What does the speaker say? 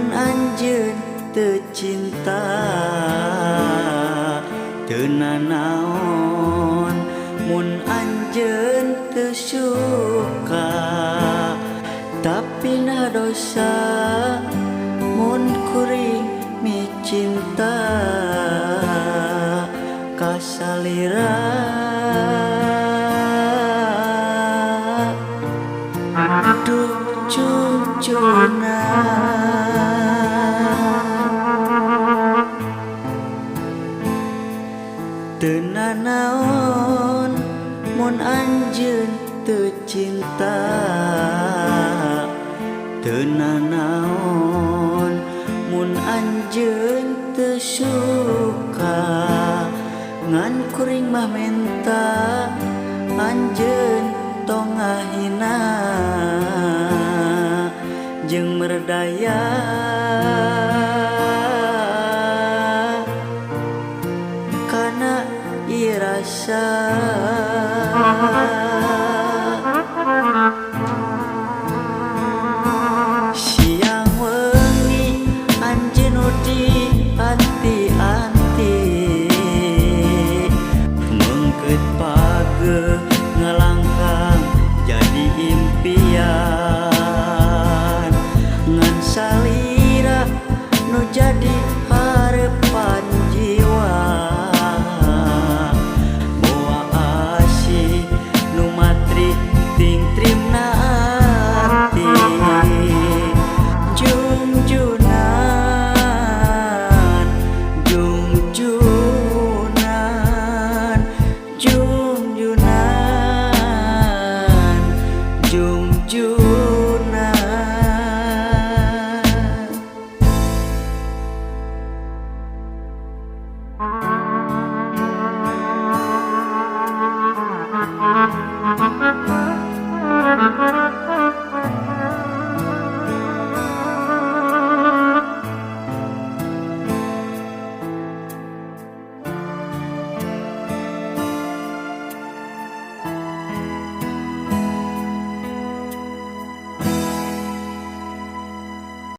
Mun anjeun teu cinta, teu nanaon mun anjeun teu suka. Tapi naha dosa mun kuring micinta ka salira? Duh cucuna, teu nanaon mun anjeun teu cinta, teu nanaon mun anjeun teu suka. Ngan kuring mah menta anjeun tong ngahina jeung merdaya.